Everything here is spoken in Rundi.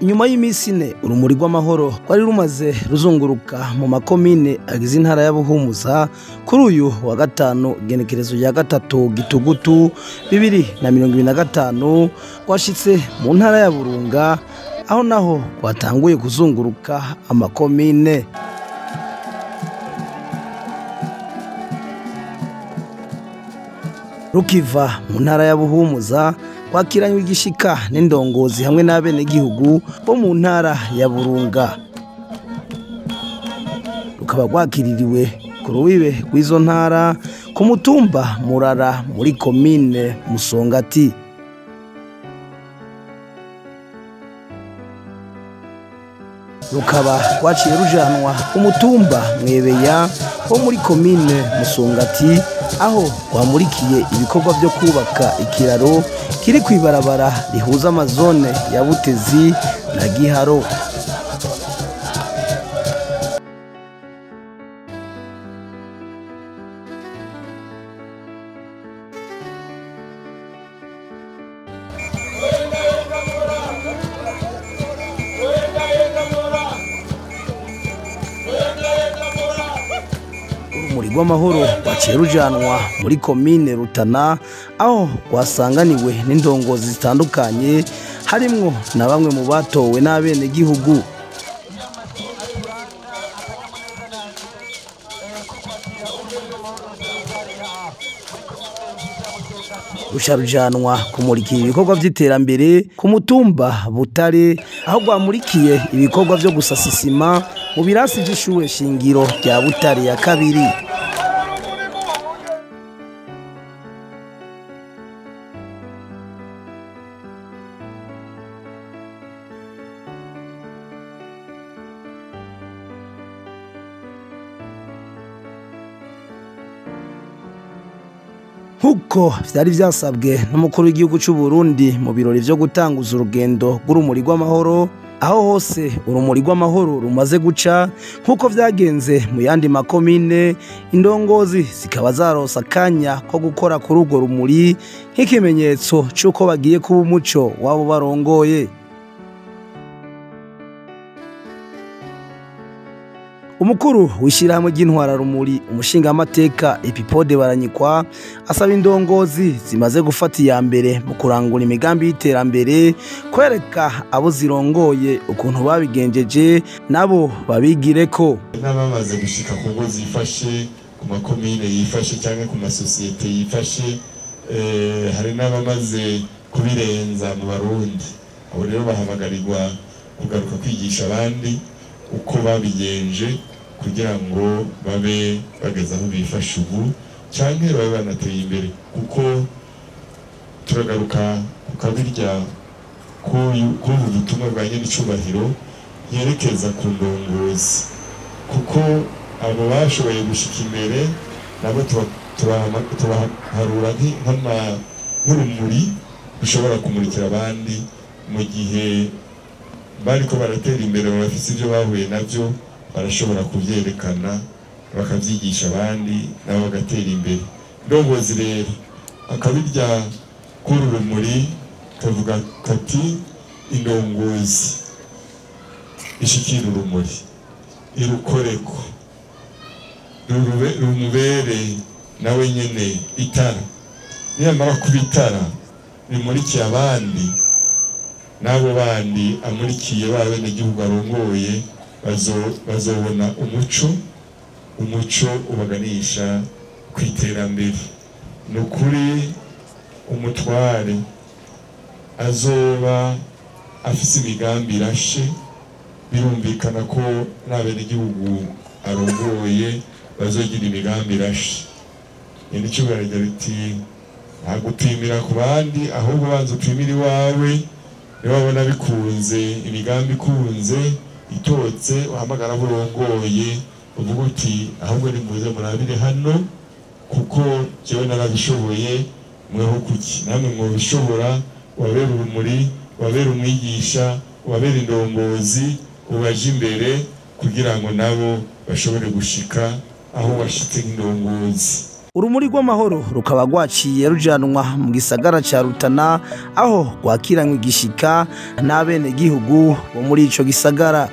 Nyuma y'iminsi ine urumuri rw'amahoro rwari rumaze ruzunguruka mu makomine agize intara ya Buhumuza, kuri uyu wa gatanu igenekerezo rya 3 Gitugutu 2025 rwashitse mu ntara ya Burunga, aho naho rwatanguye kuzunguruka amakomine. Rukiva mu ntara ya Buhumuza kwakiranywe igishika n'indongozi hamwe n'abenegihugu bo mu ntara ya Burunga, rukaba rwakiririwe ku rubibe rw'izo ntara ku mutumba Murara muri komine Musongati. Rukaba rwaciye rujanwa ku mutumba Mwebeya wo muri komine Musongati, aho rwamurikiye ibikorwa byo kubaka ikiraro kiri kwibarabara rihuza amazone ya Butezi na Giharo. Urumuri rw'amahoro rwaciye rujanwa muri komine Rutana, aho rwasanganiwe n'indongozi zitandukanye harimwo na bamwe mu batowe n'abenegihugu. Ruca kumurikira ibikorwa by'iterambere ku mutumba Butare, aho rwamurikiye ibikorwa byo gusasa isima mu birasi by'ishure shingiro rya Butare ya 2. Nkuko vyari vyasabwe n'umukuru w'igihugu c'u Burundi mu birori vyo gutanguza urugendo rw'urumuri rw'amahoro, aho hose urumuri rw'amahoro rumaze guca nkuko vyagenze mu yandi makomine, indongozi zikaba zaronse akanya ko gukora kuri urwo rumuri nk'ikimenyetso c'uko bagiye kuba umuco wabo barongoye. Umukuru w'ishirahamwe ry'intwararumuri umushingamateka Epipode Baranyikwa asaba indongozi zimaze gufata iya mbere mu kurangura imigambi y'iterambere kwereka abo zirongoye ukuntu babigenjeje nabo babigireko. N'abamaze gushika ku ngo zifashe, ku makomine yifashe cyangwa ku masosiyete yifashe, hari n'abamaze kubirenza mu Barundi. Abo rero bahamagarirwa kugaruka kwigisha abandi uko babigenje kugira ngo babe bageze aho bifashe ubu canke babe banateye imbere, kuko turagaruka kukabirya k'ubu butumwa bwa nyenicubahiro yerekeza ku ndongozi, kuko abo bashoboye gushika imbere nabo tubaharura nk'urumuri rushobora kumurikira abandi mu gihe bariko baratera imbere, bafise ibyo bahuye navyo barashobora kuvyerekana bakavyigisha abandi nabo bagatera imbere. Ndongozi rero akabirya kuri urumuri kavuga kati indongozi ishikira urumuri irukoreko rumubere nawe nyene itara, niyamara kuba itara rimurikiye abandi n'abo bandi amurikiye b'abenegihugu arongoye bazobona umuco ubaganisha ku iterambere. Ni ukuri umutware azoba afise imigambi irashe, birumvikana ko n'abenegihugu arongoye bazogira imigambi irashe. Nyenicubahiro agira ati nta gupimira ku bandi, ahubwo banza upimire iwawe, niba wabona bikunze, imigambi ikunze itotse, uhamagara abo urongoye uvuga uti ahubwo nimuze murabire hano kuko jewe narabishoboye, mweho kuki namwe mwobishobora. Wabera urumuri, wabera umwigisha, wabera indongozi, ubaje imbere kugira ngo nabo bashobore gushika aho washitse nk'indongozi. Urumuri rw'amahoro rukaba rwaciye rujanwa mu gisagara ca Rutana, aho rwakiranywe igishika n'abenegihugu bo muri ico gisagara.